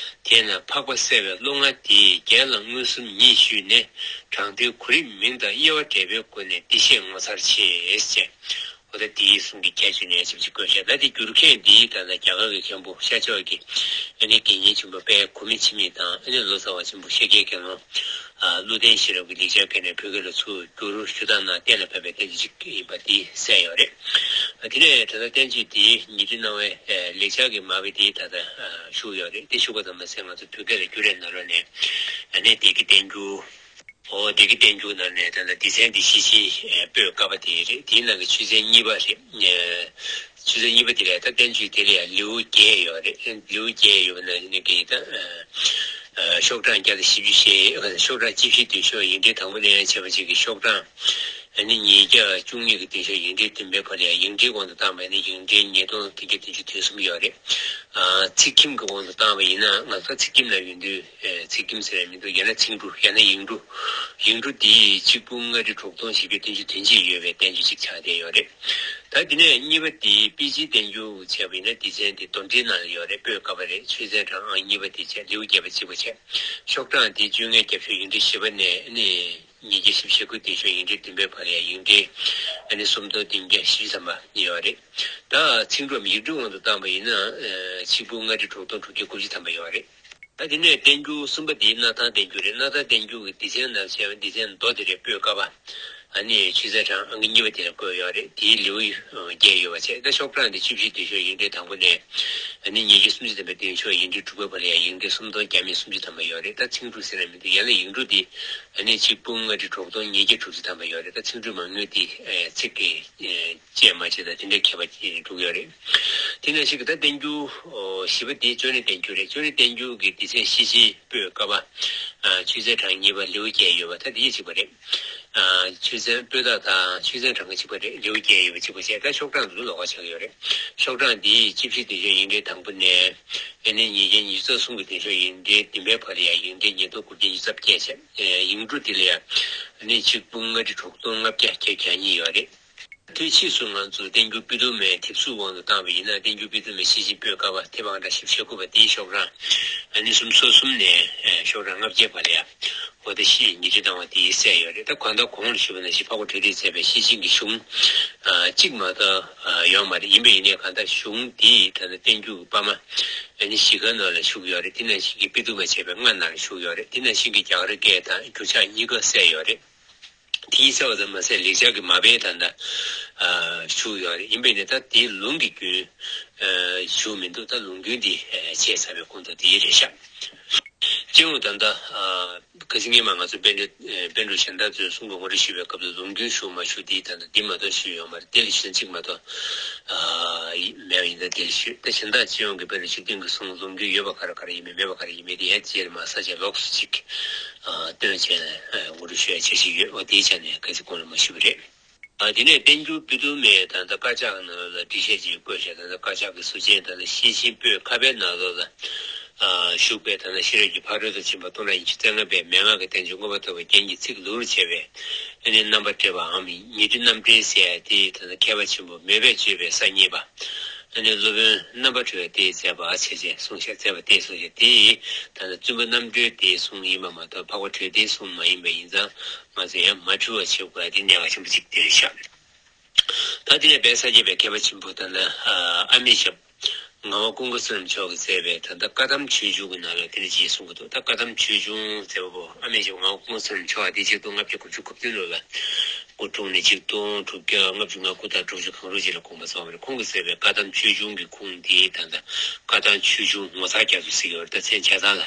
དེས་ན་འཕགས་པ་གསལ་བའི་བློ་མངའ་དེས། རྒྱན་ལ་མངོན་སུམ་ཉིད་ཞུས་ནས། དྲང་དོན་གོ་རིམ་མིང་དང་དབྱེ་བ་འབྲེལ་བའི་སྒོ་ནས་འདི་ཞེས་ངོ་མཚར་ཆེ་ཞེས། འོ་ད་དེའི་གསུང་གི་ཁྱད་ཆོས་ནས་ཞིབ་ཅིག་བཀོད་བཞག་ད་དེ་བསྒྱུར་མཁན་འདིའི་ད་ལྟ་རྒྱ་གར་གྱི་མཁན་པོ་ཤར་ཕྱོགས་ཀྱི་ཨ་ནི་དགེ་བསྙེན་ཆེན་པོ་དཔལ་གོ་མི་ཆེན་མོ་དང་། ཨ་ནི་ལོ་ཙཱ་བ་ཆེན་པོ་ཤཱཀྱའི་དགེ་སློང་ཨ་ཀླུ་ལྡིང་ཤེས་རབ་ཀྱི་ལེགས་སྦྱར་སྐད་ནས་བོད་སྐད་ལ་ཚུར་བསྒྱུར་ཞུ་དག་གནང་གཏན་ལ་ཕབ་པའི་བསྟན་བཅོས་ཅིག་ཡིན་པ་འདི་གསལ་ཡོད་རེད། ཨ་དེ་ནས་ད་ལྟ་བསྟན་བཅོས་འདི་ཉི་ཁྲི་སྣང་བའི་ཨ་ལེགས་སྦྱར་གྱི་མར་པ་འདི་ད་ལྟ་ཨ་བཞུགས་ཡོད་རེད། དེ་བཞུགས་པ་ཙམ་མ་ཟད་ང་ཚོ་བོད་སྐད་ལ་བསྒྱུར་བའི་ནང་ལོགས་ནས་ཨ་ནི་སྡེ་དགེ་བསྟན་འགྱུར། ཨོ་སྡེ་དགེ་བསྟན་འགྱུར་ནང་ནས་ད་ལྟ་སྡེ་ཚན་འདི་ཤེར་ཕྱིན་ཨེ་པོད་ཀ་པ་དེ་རེད། དེའི་ནང་གི་ཆོས་ཚན་གཉིས་པ་རེད། ཨེ་ཆོས་ཚན་གཉིས་པ་དེ་ལ་ད་བསྟན་བཅོས་དེ་ལ་ཡང་ལེའུ་བརྒྱད་ཡོད་རེད། ལེའུ་བརྒྱད་ཡོད་པ་ནང་བཞིན་གྱི་ད་ཨེ་ཤོག་གྲངས་བརྒྱ་དང་བཞི་བཅུ་ཞེ། ཤོག་གྲངས་བཅུ་བཞི་བདུན་ཤོག་ཡིག་འབྲེལ་དང་པོ་ནས་ཡང་བྱས་པ་ཅིག་གི་ཤོག་གྲངས་ཨ་ནི་ཉིས་བརྒྱ་བཅུ་གཉིས་ཀྱི་བདུན་ཤོག་ཡིག་འབྲེལ་བདུན་པའི་བར་ལ་ཡང་ཡིག་འབྲེལ་དབང་དུ་བཏང་བ་ཡིན་ན་ཡིག་འབྲེལ་ཉིས་སྟོང་བདུན་བརྒྱ་བདུན་ཅུ་དོན་གསུམ་ཡོད་རེད། ཨ་ཚེག་ཁྱིམ་གྱི་དབང་དུ་བཏང་བ་ཡིན་ན་ང་ཚོ་ཚེག་ཁྱིམ་ལ་ཡོད་དུས། ཨེ་ཚེག་ཁྱིམ་ཟེར་ཡ་མི་འདུག་ཡང་ན་ཚེག་འབྲུ། ཡང་ན་ཡིག་འབྲུ། ཡིག་འབྲུ་འདི་གཅིག་པུ་ལྔ་ཁྲི་དྲུག་སྟོང་བཞི་བརྒྱ་བདུན་ཅུ་དོན་གཅིག་ཡོད་པའི་བསྟན་བཅོས་ཅིག་ཆགས་བསྡད་ཡོད་རེད། ད་འདི་ནས་གཉིས་པ་འདི་པེ་ཅིན་བསྟན་འགྱུར་བྱས་པ་ཡིན་ན་སྡེ་ཚན་འདི་མདོར་བསྡུས་ནང་ལ་ཡོད་རེད། པོད་ཀ་པ་རེད། ཆོས་ཚན་གྲངས་ཨང་གཉིས་པ་འདི་བྱས། ལེའུ་བརྒྱད་པ་གཅིག་པ་བྱས། ཤོག་གྲངས་འདི་བཅོ་ལྔའི་རྒྱབ་ཤོག་ཡིག་འབྲེལ་བཞི་པ་ནས་ནི་ཉིས་བརྒྱ་བཞི་བཅུ་ཞེ་དགུ་བདུན་ཤོག་ཡིག་འབྲེལ་བདུན་པའི་བར་ཡང་ཡིག་འབྲེལ་ཨ་ནི་སུམ་སྟོང་བདུན་བརྒྱ་བཞི་བཅུ་ཐམ་པ་ཡོད་རེད། ད་ཚེག་འབྲུ་ཡིག་འབྲུ་དབང་དུ་བཏང་བ་ཡིན་ན་ཨེ་གཅིག་པུ་ལྔ་ཁྲི་དྲུག་སྟོང་དྲུག་བརྒྱ་དགུ་བཅུ་ཐམ་པ་ཡོད་རེད། ད་དེ་ནས་བསྟན་འགྱུར་གསུམ་པ་དེ་སྣར་ཐང་བསྟན་འགྱུར་རེད། སྣར་ཐང་བསྟན་འགྱུར་གྱི་སྡེ་ཚན་ནང་བྱས་པ་སྡེ་ཚན་མདོ་དེ་རེད། པོད་ཀ་པ། ཨ་ནི་ཆོས་ཚན་གྲངས་ཨང་གཉིས་པ་དེ་ལ་བཀོད་ཡོད་རེད། དེའི་ལེའུ་བརྒྱད་ཡོད་པ་བྱས། ད་ཤོག་གྲངས་དེ་བཅུ་བཞི་བདུན་ཤོག་ཡིག་འབྲེལ་དང་པོ་ནས་ཨ་ནི་ཉིས་བརྒྱ་སུམ་ཅུ་ཐམ་པའི་བདུན་ཤོག་ཡིག་འབྲེལ་དྲུག་པའི་བར་ལ་ཡང་ཡིག་འབྲེལ་སུམ་སྟོང་བརྒྱ་མེད་སུམ་ཅུ་ཐམ་པ་ཡོད་རེད། ད་ཚེག་འབྲུ་ཟེར་ན་མི་འདུག་ཡང་ན་ཡིག་འབྲུ་དེ་ཨ་ནི་གཅིག་པུ་ལྔ་ཁྲི་དྲུག་སྟོང་ཉིས་བརྒྱ་དྲུག་ཅུ་ཐམ་པ་ཡོད་རེད། ད་ཚེག་འབྲུ་མང་ཉུང་དེ་ཚེག་གི་བཅད་མ་བྱས་དང་དེ་འདྲའི་ཁྱད་པར་འགྲོ་གི་ཡོད་རེད། དེ་ནང་བཞིན་གྱི་ད་བསྟན་འགྱུར་བཞི་པ་དེ་ཅོ་ནེ་བསྟན་འགྱུར་རེད། ཅོ་ནེ་བསྟན་འགྱུར་གྱི་སྡེ་ཚན་ཤེར་ཕྱིན་པོད་ཀ་པ། ཆོས་ཚན་གྲངས་གཉིས་པ། ལེའུ་བརྒྱད་ཡོད་པ། ད་དེ་གཅིག་པ་རེད། ཆོས་ཚན་པོད་དག་དང་ཆོས་ཚན་གྲངས་ཀ་གཅིག་པ་རེད། ལེའུ་བརྒྱད་ཡོད་པ་གཅིག་པ་བྱས། ད་ཤོག་གྲངས་དེ་ཚོ་ལོགས་ཀ་ཆགས་ཡོད་རེད། ཤོག་གྲངས་འདི་བཅུ་བཞི་བདུན་ཤོག་ཡིག་འབྲེལ་དང་པོ་ནས་ཨ་ནི་ཉིས་བརྒྱ་ཉི་ཤུ་རྩ་གསུམ་གྱི་བདུན་ཤོག་ཡིག་འབྲེལ་བདུན་པའི་བར་ལ་ཡང་ཡིག་འབྲེལ་ཉིས་སྟོང་དགུ་བརྒྱ་ཉི་ཤུ་རྩ་བརྒྱད་བྱས། ཡིག་འབྲུ་དེ་ལ་ཡང་ཨ་ནི་གཅིག་པུ་ལྔ་ཁྲི་དྲུག་སྟོང་ལྔ་བརྒྱ་བརྒྱད་ཅུ་གྱ་གཉིས་ཡོད་རེད། དེ་ཕྱིས་སུ་ང་ཚོ་བསྟན་འགྱུར་པོད་དུ་མའི་དེབ་གཟུགས་དབང་དུ་བཏང་བ་ཡིན་ན། བསྟན་འགྱུར་པོད་དུ་མའི་ཤེར་ཕྱིན་པོད་ཀ་པ་མཐེབ་ཨང་གྲངས་བཞི་བཅུ་ཞེ་དགུ་པ་དེའི་ཤོག་གྲངས་ཨ་ནི་སུམ་ཅུ་སོ་གསུམ་ནས་ཤོག་གྲངས་ལྔ་བརྒྱའི་བར་ལ་ཡང་འོ་ད་ཤེར་ཕྱིན་ཉིས་ཁྲི་སྣང་བ་དེ་གསལ་ཡོད་རེད། ད་གང་ལྟར་གོང་ལ་ཞུས་པ་ནང་བཞིན་འཕགས་པ་གྲོལ་སྡེས་མཛད་པའི་ཤེར་ཕྱིན་གྱི་གཞུང་གཅིག་མ་གཏོགས་ཡོད་མ་རེད། ཡིན་པས་ཡིན་ནའི་གང་ལྟར་གཞུང་འདི་ད་ལྟ་བསྟན་འགྱུར་གྱི་པར་མ་ཨ་ནི་བཞི་ཀའི་ནང་ལ་བཞུགས་ཡོད་རེད། དེ་ནང་བཞིན་གྱི་པོད་དུ་མ་བྱས་པའི་ལྔ་ནང་ལ་བཞུགས་ཡོད་རེད། དེ་ནང་བཞིན་གྱི་རྒྱ་གར་སྐད་དང་འགྱུར་ཕྱག་གཉིས་ཀ་གསལ་ཡོད་རེད། དེའི་གསལ་བ་ཙམ་མ་ཟད་ལེགས་སྦྱར་གྱི་མ་དཔེ་ད་ལྟ་ཨ་བཞུགས་ཡོད་རེད། ཡིན་པས་ནི་ད་དེའི་ལུང་གི་རྒྱུན་ཨ་བཞུགས་མི་འདུག་ད་ལུང་རྒྱུན་འདི་ཨ་བྱས་ཚར་བའི་ཁོངས་གཏོགས་དེ་རེད་ཤག་སྐྱེ་བོ་ད་ལྟ་ཨ་ཁ་སང་ཉི་མ་ང་ཚོ་པཎ་གྲུབ་ཨ་པཎ་གྲུབ་གཞན་དག་ཚོས་གསུང་གི་ངོ་སྤྲོད་ཞུས་པའི་སྐབས་ལ་ལོ་རྒྱུས་ཞུ་མ་ཞུ་དེ་ད་ལྟ་འདི་མ་གཏོགས་ཞུས་ཡོད་མ་རེད། དེ་ལ་གཞི་གཅིག་མ་གཏོགས་ཨ་མེད་པ་ཡིན་ད། དེ་ལ་ཞུས་ད་གཞན་དག་སྤྱི་ཡོངས་ཀྱི་པཎ་གྲུབ་བཅུ་བདུན་གྱི་གསུང་ལོ་རྒྱུས་ཡོད་པ་ག་རེ་ག་རེ་ཡིན་མིན་མེད་པ་ག་རེ་ཡིན་མིན་དེ་ཡང་རྗེས་ལ་མ་ས་ཆ་ལོགས་སུ་གཅིག་ཨ་སྟོན་བྱས་ནས་ཨ་ངོ་སྤྲོད་ཞུ་ཡ་འཆར་གཞི་ཡོད། འོ་དེའི་ཆ་ནས་ག་ཚོད་གོང་ལ་མ་ཞུས་པ་རེད། ཨ་དེ་ནས་བསྟན་འགྱུར་སྤྱི་དོན་མའི་ད་ལྟ་དཀར་ཆག་ནང་ལོགས་ལ་འགྲེལ་བཤད་ཅིག་བཀོད་བཞག་ད་ལྟ་དཀར་ཆག་གི་ཟུར་ཆེན་ད་ལྟ་ཤེར་ཕྱིན་པོད་ཁ་པའི་ནང་ལོགས་ལ་ཨ་བཞུགས་པའི་ད་ལྟ་ཤེས་རབ་ཀྱི་ཕ་རོལ་ཏུ་ཕྱིན་པ་སྟོང་ཕྲག་ཉི་ཤུ་རྩ་ལྔ་པའི་མན་ངག་གི་བསྟན་བཅོས་མངོན་པར་རྟོགས་པའི་རྒྱན་གྱི་ཚིག་ལུགས་ལ་བྱས་པའི་ཨ་ནི་རྣམ་པར་འགྲེལ་པའམ་ཉི་ཁྲི་རྣམ་འགྲེལ་ཟེར་ཡ་དེ་ད་ལྟ་མཁས་པ་ཆེན་པོ་མོས་པས་བརྗོད་པའི་ས་གཉིས་པ། ཨ་ནི་སློབ་དཔོན་རྣམ་པར་གྲོལ་བ་དེས་མཛད་པ་བྱས་རྗེས་གསུངས་བཞག་མཛད་པ་དེས་གསུངས་བཞག་དེ་ད་ལྟ་བཙུན་པ་རྣམ་གྲོལ་དེས་གསུངས་ཡིན་པ་མ་གཏོགས་འཕགས་པ་གྲོལ་སྡེས་གསུངས་མ་ཡིན་པ་ཡིན་ཙང་། ང་ཚོས་ཡང་མ་འཁྲུལ་བ་བྱེད་དགོས་པ་དེ་གནད་འགག་ཆེན་པོ་གཅིག་དེ་རེད་ཤག་ད་དེ་ནས་དཔལ་ས་སྐྱ་པའི་མཁས་པ་ཆེན་པོ་ད་ལྟ་ཨ་མེས་ཞབས་ངག་དབང་ཀུན་དགའ་བསོད་ནམས་མཆོག་གིས་མཛད་པའི་ད་ལྟ་བཀའ་གདམས་ཆོས་འབྱུང་གི་ནང་ལ་དེ་འདྲ་ཅིག་གསུང་གི་འདུག་ད་བཀའ་གདམས་ཆོས་འབྱུང་ཟེར་བ་པོ་ཨ་མེས་ཞབས་ངག་དབང་ཀུན་དགའ་བསོད་ནམས་མཆོག་དེ་ཆིག་སྟོང་ལྔ་བརྒྱ་དགུ་བཅུ་གོ་བདུན་ལོ་ལ་སྐུ་འཁྲུངས་ནས་ཆིག་སྟོང་དྲུག་བརྒྱ་ལྔ་བཅུ་ང་དགུ་དང་དྲུག་ཅུ་གང་རུང་ཅིག་ལ་དགོངས་པ་རྫོགས་པ་རེད། ཁོང་གིས་མཛད་པའི་བཀའ་གདམས་ཆོས་འབྱུང་གི་ཁུངས་དེ་ད་ལྟ་བཀའ་གདམས་ཆོས་འབྱུང་ངོ་མཚར་རྒྱ་མཚོ་ཟེར་གྱི་ཡོད་རེད། ད་མཚན་ཆ་ཚང་ལ་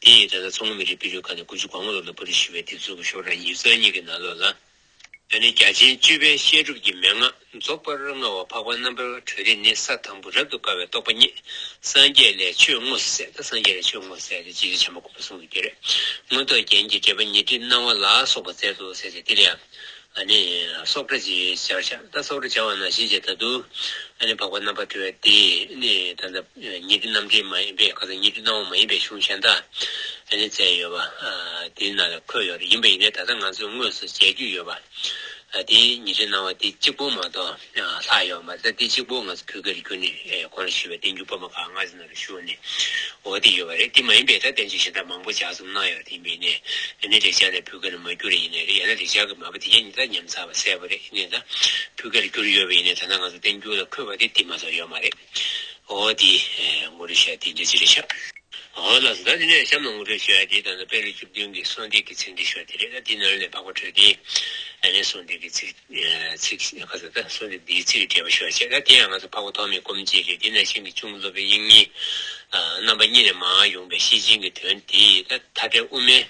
དེ་ཡིས་ད་ལྟ་མཚོ་སྔོན་མི་རིགས་དཔེ་སྐྲུན་ཁང་ནས་དགུ་བཅུ་གོ་ལྔ་ལོ་ལ་པར་སྐྲུན་ཞུས་པའི་དེབ་གཟུགས་ཀྱི་ཤོག་གྲངས་ཉི་ཤུ་རྩ་གཉིས་ཀྱི་ནང་ལོགས་ལ། ཨ་ནི་རྒྱ་ཆེན་སྤྱོད་པའི་བཤད་སྒྲུབ་ཀྱི་མན་ངག་རྫོགས་པར་མངའ་བ་འཕགས་པ་རྣམ་པར་གྲོལ་སྡེ་ནི་ས་དང་པོ་རབ་ཏུ་དཀར་བའི་རྟོགས་པ་རྙེད། སངས་རྒྱས་ལས་ཆོས་བསྔོས་སོ་ཟེར། ད་སངས་རྒྱས་ལས་ཆོས་བསྔོས་ཟེར་ཏེ་རྗེ་བཙུན་བྱམས་པ་མགོན་པོ་གསུང་གི་རྒྱུད་རེད། མངོན་རྟོགས་རྒྱན་གྱི་འགྲེལ་པ་ཉི་ཁྲི་སྣང་བ་ལ་སོགས་པ་མཛད་དོ་ཟེར་ཏེ་དེ་ལ་ཡང་ཨ་ནི་སོགས་སྒྲ་ཅིག་སྦྱར་བཞག་ད་སོགས་སྒྲ་སྦྱར་བ་ནང་བཞིན་བྱས་ད་དུང་ཨ་ནི་འཕགས་པ་རྣམ་པར་གྲོལ་བ་དེ་ནི་ད་ལྟ་ཉི་ཁྲི་རྣམ་འགྲེལ་མ་ཡིན་པའི་ག་ཚོད་ཉི་ཁྲི་སྣང་བ་མ་ཡིན་པའི་གཞུང་གཞན་དག་ཨ་ནི་མཛད་ཡོད་པ་དེའི་ནང་ལ་འཁོད་ཡོད་རེད། ཡིན་པ་ཡིན་ནའི་ད་ལྟ་ང་ཚོས་དངོས་སུ་མཇལ་རྒྱུ་ཡོད་པ་དེ་ཉི་ཁྲི་སྣང་བ་དེ་གཅིག་པོ་མ་གཏོགས་ལྷག་ཡོད་མ་རེད། ད་དེ་གཅིག་པོ་ང་ཚོ་བོད་སྐད་ལ་བསྒྱུར་ནས་གོང་ལ་ཞུས་པའི་བསྟན་འགྱུར་པོད་མ་ཁག་ལྔ་ཙམ་ནང་ལ་ཞུས་ནས་འོ་དེ་ཡོད་པ་རེད། དེ་མ་ཡིན་པའི་ད་བསྟན་བཅོས་གཞན་དག་མང་པོ་ལྗགས་རྩོམ་གནང་ཡོད་རེད། ཡིན་པ་ཡིན་ནའི་ཨ་ནི་རེག་བྱ་ནས་བོད་སྐད་ལ་མ་བསྒྱུར་ཡིན་ནའི་རེད། ཡང་ན་རེག་བྱ་གི་མ་པ་དེ་གས་ཉིད་ད་ཉམས་ཚར་བ་གསལ་པོ་རེད། ཡིན་ནའི་ད་བོད་སྐད་ལ་བསྒྱུར་ཡོད་པ་ཡིན་ནའི་ད་ལྟ་ང་ཚོ་བསྟན་འགྱུར་ལ་འཁོད་པ་དེ་དེ་མ་གཏོགས་ཡོད་མ་རེད། འོ་དེ་ངོ་སྤྲོད་བྱས་དེ་འདྲ་ཅིག་རེད་ཤག་འོ་ལགས་སོ། ད་དེ་ནས་གཤམ་ལ་ངོ་སྤྲོད་ཞུ་ཡ་དེ་ད་ལྟ་པཎ་གྲུབ་བཅུ་བདུན་གྱི་གསོལ་འདེབས་ཀྱི་ཚིག་འགྲེལ་ཞུ་ཡ་དེ་རེད། ད་དེ་ནང་ལས་འཕགས་པ་གྲོལ་སྡེའི་ཨ་ནི་གསོལ་འདེབས་ཀྱི་ཚིག་ཚིག་ག་ཚོད་ད་གསོལ་འདེབས་འདིའི་ཚིག་འགྲེལ་པ་ཞུ་ཡ་བྱས། ད་དེ་ཡང་ང་ཚོ་འཕགས་པ་ཐོགས་མེད་སྐུ་མཆེད་རེད། དེ་ནང་བཞིན་གྱི་གཅུང་སློབ་དཔོན་དབྱིག་གཉེན་རྣམ་པ་གཉིས་ནས་མར་ཡོང་པའི་ཤེར་ཕྱིན་གྱི་དོན་དེ་ད་མཐའ་བྲལ་དབུ་མའི་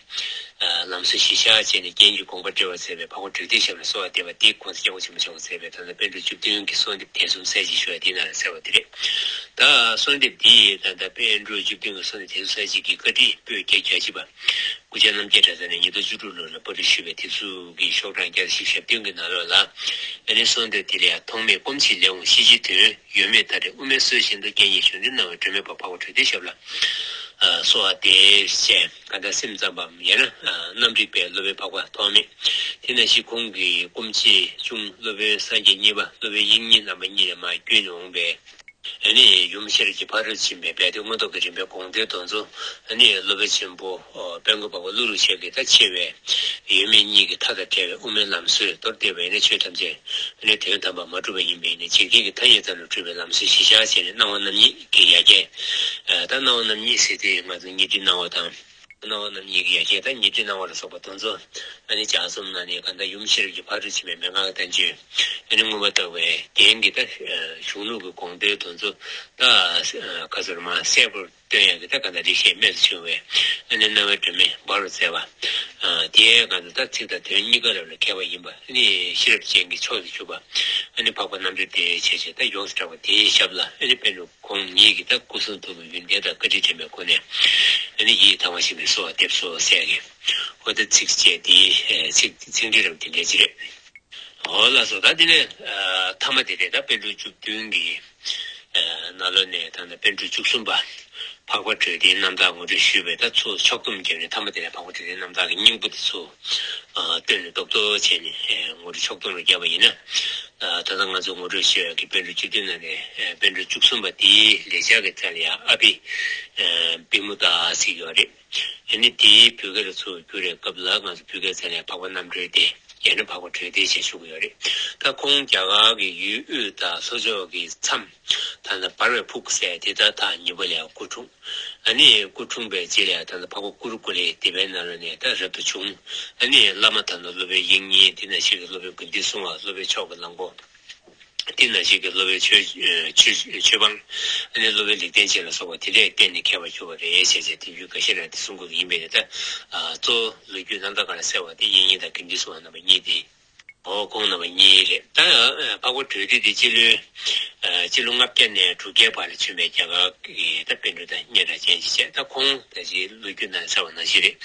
ལམ་སྲོལ་གཞིར་བཞག་བྱས་ནས་རྒྱན་གྱི་དགོངས་པ་འགྲེལ་བར་མཛད་པའི་འཕགས་པ་གྲོལ་སྡེའི་ཞབས་ལ་གསོལ་བ་འདེབས་པ་དེ་༸གོང་ས་༸སྐྱབས་མགོན་ཆེན་པོ་མཆོག་གིས་མཛད་པའི་ད་ལྟ་པཎ་གྲུབ་བཅུ་བདུན་གྱི་གསོལ་འདེབས་དེ་གསུམ་གསལ་བྱེད་ཞུ་བ་དེའི་ནང་ལ་གསལ་བ་དེ་རེད། ད་གསོལ་འདེབས་འདི་ད་ལྟ་པཎ་གྲུབ་བཅུ་བདུན་གྱི་གསོལ་འདེབས་དེ་གསུམ་གསལ་བྱེད་ཀྱི་བཀའ་ཁྲིད་པོད་བརྒྱད་བརྒྱ་གཅིག་པ་སྐུ་བཅར་རྣམ་རྒྱལ་གྲྭ་ཚང་ནས་ཉིས་སྟོང་བཅུ་དྲུག་ལོ་ལ་པར་སྐྲུན་ཞུས་པའི་དེབ་གཟུགས་ཀྱི་ཤོག་གྲངས་བརྒྱ་དང་བཞི་བཅུ་ཞེ་བདུན་གྱི་ནང་ལོགས་ལ་ཨ་ནི་གསོལ་འདེབས་དེ་ལ་ཡང་ཐོགས་མེད་སྐུ་མཆེད་ལས་འོངས་ཤེར་ཕྱིན་དོན། ཡོད་མེད་མཐའ་བྲལ་དབུ་མའི་སྲོལ་བཞིན་དུ་རྒྱན་གྱི་གཞུང་འགྲེལ་གནང་བའི་སྒྲོན་མེ་པ་འཕགས་པ་གྲོལ་སྡེའི་ཞབས་ལ་གསོལ་བ་འདེབས་ཞེས་གང་ལྟར་སེམས་ཙམ་པའམ་ཡང་ན་རྣམ་རིག་པའི་སློབ་དཔོན་འཕགས་པ་ཐོགས་མེད། དེ་ནང་བཞིན་ཁོང་གི་སྐུ་མཆེད་གཅུང་སློབ་དཔོན་སངས་རྒྱས་གཉིས་པ་སློབ་དཔོན་དབྱིག་གཉེན་རྣམ་པ་གཉིས་ནས་མར་བརྒྱུད་ནས་འོངས་པའི་ཨ་ནི་ཡུམ་ཤེས་རབ་ཀྱི་ཕ་རོལ་ཕྱིན་པའི་རྦད་དེ་མངོན་རྟོགས་ཀྱི་རིམ་པའི་དགོངས་དོན་དེ་ཚོ་ཨ་ནི་སློབ་དཔོན་ཆེན་པོ་དཔལ་མགོན་འཕགས་པ་ཀླུ་སྒྲུབ་ཆེན་གྱིས་ད་ཆེ་བའི་ཡོད་མེད་གཉིས་ཀྱི་མཐའ་དང་བྲལ་བའི་དབུ་མའི་ལམ་སྲོལ་མདོར་བསྡུས་པ་ཡིན་ན་ཆོས་ཐམས་ཅད་ནི་དོན་དམ་པར་མ་གྲུབ་པ་ཡིན་པས་ནི་འཇིག་རྟེན་གྱི་ཐ་སྙད་ཙམ་ལ་གྲུབ་པའི་ལམ་སྲོལ་གཞིར་བཞག་བྱས་ནས་སྣང་བ་རྣམ་གཉིས་ཀྱི་ཡ་གྱལ། ད་སྣང་བ་རྣམ་གཉིས་ཟེར་དུས་ང་ཚོ་ཉི་ཁྲི་སྣང་བ་དང་། སྣང་བ་རྣམ་གཉིས་ཀྱི་ཡ་གྱལ་དང་ཉི་ཁྲི་སྣང་བ་ལ་སོགས་པ་དེ་ཚོ་ཨ་ནི་ལྗགས་རྩོམ་ནང་ནས་གང་ལྟར་ཡུམ་ཤེས་རབ་ཀྱི་ཕ་རོལ་ཕྱིན་པའི་མན་ངག་གི་བསྟན་བཅོས་ཨ་ནི་མངོན་པར་རྟོགས་པའི་རྒྱན་གྱི་ད་གཞུང་ལུགས་ཀྱི་དགོངས་དོན་དེ་ཚོ་ད་ག་ཚོད་མ་གསལ་པོར། སྟོན་ཡག་གི་ད་ག་ད་རིགས་ཤེས་རྨད་དུ་བྱུང་བའི་ཨ་ནི་རྣ་བའི་སྒྲོན་མེ་སྦར་རུ་མཛད་པ། དེའི་ག་ད་ད་ཚིག་དང་དོན་གཉིས་ཀ་རབ་ལ་མཁས་པ་ཡིན་པ་ཨ་ནི་ཤེས་རབ་ཅན་གྱི་མཆོག་ཏུ་གྱུར་པ་ཨ་ནི་འཕགས་པ་རྣམ་གྲོལ་དེ་བྱས་བྱས་ད་ཡོངས་སུ་གྲགས་པ་དེའི་ཞབས་ལ་ཨ་ནི་པཎ་གྲུབ་ཁོང་ཉིད་ཀྱིས་ད་སྐུ་གསུང་ཐུགས་ཀྱི་ཡོན་ཏན་དང་བཀའ་དྲིན་དྲན་པའི་སྒོ་ནས་ཨ་ནི་ཡིད་དང་བ་ཞིག་ནས་གསོལ་བ་འདེབས་སོ་ཟེར་གི་འོ་ད་ཚིགས་བཅད་དེ་ཚིག་ཚིག་འགྲེལ་རབ་དེ་འདྲ་ཅིག་རེད། འོ་ལགས་སོ། ད་དེ་ནས་ཨ་མཐའ་མ་དེ་རེད། ད་པཎ་གྲུབ་བཅུ་བདུན་གྱི་ཨ་ནང་ལོགས་ནས་ད་ལྟ་པཎ་གྲུབ་བཅུ་གསུམ་པ་འཕགས་པ་གྲོལ་སྡེའི་རྣམ་ཐར་ངོ་སྤྲོད་ཞུས་པས་ད་ཚུར་ཕྱོགས་བསྡོམས་བརྒྱབ་ནས་མཐའ་མ་དེ་ནས་འཕགས་པ་གྲོལ་སྡེའི་རྣམ་ཐར་གྱི་སྙིང་པོ་དེ་ཚུར་ཨ་བཏོན་ནས་རྡོག་རྡོག་བྱས་ནས་ཨ་ངོ་སྤྲོད་ཕྱོགས་བསྡོམས་རུ་བརྒྱབ་པ་ཡིན་ན། ཨ་ད་ལྟ་ང་ཚོ་ངོ་སྤྲོད་ཞུས་ཡག་གི་པཎ་གྲུབ་བཅུ་བདུན་ནང་ནས་ཨ་པཎ་གྲུབ་བཅུ་གསུམ་པ་དེའི་ལེགས་སྦྱར་གྱི་མཚན་ལ་ཡང་ཨ་བྷི་ཨ་བྷི་མུ་ཏ་ཟེར་གྱི་ཡོད་རེད། ཨ་ནི་དེའི་བོད་སྐད་ལ་ཚུར་བསྒྱུར་བའི་སྐབས་ལ་ང་ཚོ་བོད་སྐད་ཚན་ནས་འཕགས་པ་རྣམ་གྲོལ་སྡེ་ཡང་ན་འཕགས་པ་གྲོལ་སྡེ་ཞེས་ཞུ་གི་ཡོད་རེད། ད་ཁོང་རྒྱ་གར་གྱི་ཡུལ་དབུས་དང་ལྷོ་ཕྱོགས་ཀྱི་མཚམས་ད་ལྟ་འབར་བའི་ཕུག་ཟེར་དེ་ད་ཐག་ཉེ་པོ་ལ་སྐུ་འཁྲུངས། ཨ་ནི་སྐུ་འཁྲུངས་པའི་རྗེས་ལ་ད་ལྟ་འཕགས་པ་ཀུ་རུ་ཀུ་ལེ་སྡེ་པའི་ནང་ལོགས་ནས་ད་རབ་ཏུ་བྱུང་། ཨ་ནི་བླ་མ་དང་ནོར་སློབ་དཔོན་དབྱིག་གཉེན་དེ་ནང་བཞིན་གྱི་སློབ་དཔོན་དགེ་འདུན་སྲུང་བ་སློབ་དཔོན་མཆོག་གི་གླང་པོ། དེ་ནང་བཞིན་གྱི་སློབ་དཔོན་ཆོས་ཆོས་ཆོས་འབངས། ཨ་ནི་སློབ་དཔོན་ལེགས་ལྡན་འབྱེད་ལ་སོགས་པ་དེ་འདྲས་བསྟེན་ནས་མཁས་པར་གྱུར་པ་རེད་ཞེས་བྱས་དེ་ཡུལ་འགའ་ཤས་ལ་དེ་གསུང་གི་ཡིན་པས་ད། གཙོ་བོ་ལོ་རྒྱུས་རྣམ་ཐར་སྒང་ལ་གསལ་བ་དེ་དབྱིག་གཉེན་དང་དགེ་འདུན་གསུམ་པ་རྣམ་པ་གཉིས་དེ། འོ་ཁོང་རྣམ་པ་གཉིས་རེད་ད། འཕགས་པ་གྲོལ་སྡེ་དེ་སྤྱི་ལོའི་སྤྱི་ལོ་ལྔ་བརྒྱ་ནས་དྲུག་བརྒྱའི་བར་ལ་བྱོན་པའི་རྒྱ་གར་གྱི་ད་པཎ་གྲུབ་དང་སྙན་གྲགས་ཅན་ཞིག་བྱས། ད་ཁོང་ད་ཅི་ལོ་རྒྱུས་ནང་གསལ་བ་ནང་བཞིན་རེད།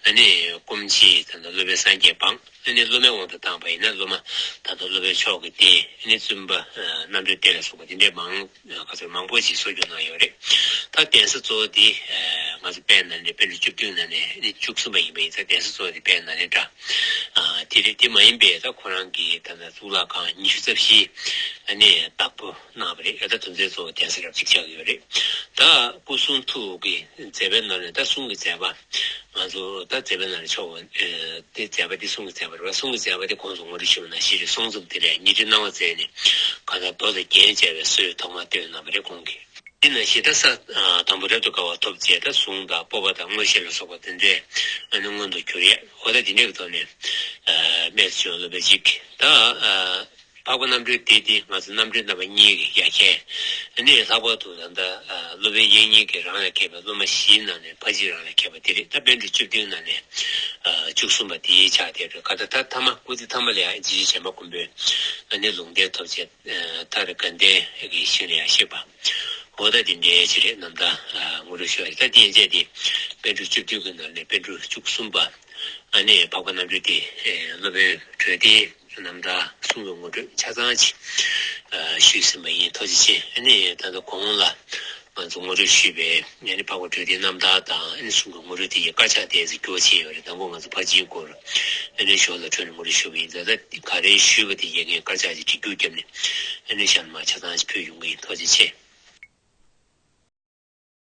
ཨ་ནི་སྐུ་མཆེད་ད་ལྟ་སློབ་དཔོན་སངས་རྒྱས་འབངས། ཨ་ནི་སློབ་མའི་དབང་དུ་བཏང་བ་ཡིན་ན་སློབ་མ་ད་ལྟ་སློབ་དཔོན་མཆོག་གི་སྡེ། ཨ་ནི་བཙུན་པ་རྣམ་གྲོལ་སྡེ་ལ་སོགས་པ་དེ་འདྲའི་མང་ག་ཚོད་མང་པོ་ཞིག་གསོ་སྐྱོང་གནང་ཡོད་རེད། ད་གདན་ས་གཙོ་བོ་དེ་ང་ཚོ་དཔལ་ནཱ་ལེནྡྲ་པཎ་གྲུབ་བཅུ་བདུན་ནང་ནས་ཨ་ནི་བཅུ་གསུམ་པ་ཡིན་པ་ཡིན་ཙང་གདན་ས་གཙོ་བོ་དེ་དཔལ་ནཱ་ལེནྡྲ། དེ་རེད། དེ་མ་ཡིན་པའི་ད་ཁོ་རང་གི་ད་ལྟ་གཙུག་ལག་ཁང་ཉི་ཤུ་རྩ་བཞི་ཨ་ནི་བདག་པོ་གནང་བ་རེད། ད་དོན་ཚན་གཙོ་བོ་གདན་ས་རབ་གཅིག་ཆགས་ཡོད་རེད། ད་སྐུ་གསུང་ཐུགས་ཀྱི་མཛད་པའི་ནང་ནས་ད་གསུང་གི་མཛད་པ། ང་ཚོ་ད་མཛད་པའི་ནང་ནས་ཆོག་པ་དེ་མཛད་པ་དེ་གསུང་གི་མཛད་པ་རེད་བ། གསུང་གི་མཛད་པ་དེ་གོང་དུ་ངོ་སྤྲོད་ཞུས་པ་ནང་བཞིན་རེད། གསུང་རྩོམ་དེ་ལས་ཉི་ཁྲི་རྣ་བ་བཙལ་ནས་གང་ལྟར་མདོ་དང་རྒྱན་བཅས་པའི་སྲོལ་ཐོག་མར་བཏོད་གནང་བ་རེད་ཁོང་གིས། དེ་ནང་བཞིན་ད་ས་དང་པོ་རབ་ཏུ་དགའ་བ་ཐོབ་རྗེས་ད་གཟུངས་དང་སྤོབས་པ་དང་མངོན་ཤེས་ལ་སོགས་པ་དེ་འདྲས་ཨ་ནི་མངོན་དུ་གྱུར་ཡས། འོ་ད་དེ་འདྲས་ཀྱི་ཐོག་ནས་རྨད་དུ་བྱུང་བའི་སློབ་དཔོན་གཅིག་ད། འཕགས་པ་རྣམ་གྲོལ་སྡེ་འདི་ང་ཚོ་རྣམ་འདྲེན་རྣམ་པ་གཉིས་ཀྱི་ཡ་གྱལ། ཨ་ནི་ལྷག་པར་དུ་ད་ལྟ་སློབ་དཔོན་དབྱིག་གཉེན་གྱིས་རང་ལ་མཁས་པའི་སློབ་མ་བཞིའི་ནང་ནས་ཕལ་ཆེར་རང་ལ་མཁས་པ་དེ་རེད། ད་པཎ་གྲུབ་བཅུ་བདུན་ནང་ནས་བཅུ་གསུམ་པ་དེའི་ཕྱག་དེ་རེད། ག་ད་ད་ཐ་མ་སྐུ་ཚེ་ཐ་མ་ལ་ཡང་རྗེ་བཙུན་བྱམས་པ་མགོན་པོས་ཨ་ནི་ལུང་བསྟན་ཐོབ་བྱས་མཐར་དགའ་ལྡན་གྱི་ཞིང་ལ་ཡང་གཤེགས་པ། འོ་ད་དེ་འདྲའི་ཅིག་རེད། རྣམ་ཐར་ངོ་སྤྲོད་ཞུ་བ་རེད། ད་དེ་ཡན་ཆད་དེ་པཎ་གྲུབ་བཅུ་བདུན་གྱི་ནང་ནས་པཎ་གྲུབ་བཅུ་གསུམ་པ་ཨ་ནི་འཕགས་པ་རྣམ་གྲོལ་སྡེ་སློབ་དཔོན་གྲོལ་སྡེའི་རྣམ་ཐར་གསུང་གི་ངོ་སྤྲོད་ཆ་ཚང་ཅིག་ཨ་ཞུས་ཟིན་པ་ཡིན། ཐུགས་རྗེ་ཆེ། ཨ་ནི་ད་ལྟ་གོང་ལ་ང་ཚོ་ངོ་སྤྲོད་ཞུས་པའི་ཨ་ནི་འཕགས་པ་གྲོལ་སྡེའི་རྣམ་ཐར་དང་ཨ་ནི་གསུང་གི་ངོ་སྤྲོད་དེ་ཡི་དཀར་ཆག་དེ་ཚོ་འགྱུར་བ་ཕྱིན་ཡོད་རེད། དང་པོ་ང་ཚོ་ཕར་ཕྱིན་སྐོར་ཨ་ནི་ཞོར་ལ་འཕྲོས་ནས་ངོ་སྤྲོད་ཞུས་པ་ཡིན། ད་ལྟ་ག་རེ་ཞུས་པ་དེ་ཡི་གེ་དཀར་ཆག་ཅིག་བྲིས་རྒྱུགས་བརྒྱབ་ནས་ཨ་ནི་གཤམ་མ་ཆ་ཚང་ཅིག་ཕུལ་ཡོང་གི་ཡིན། ཐུགས་རྗེ་ཆེ།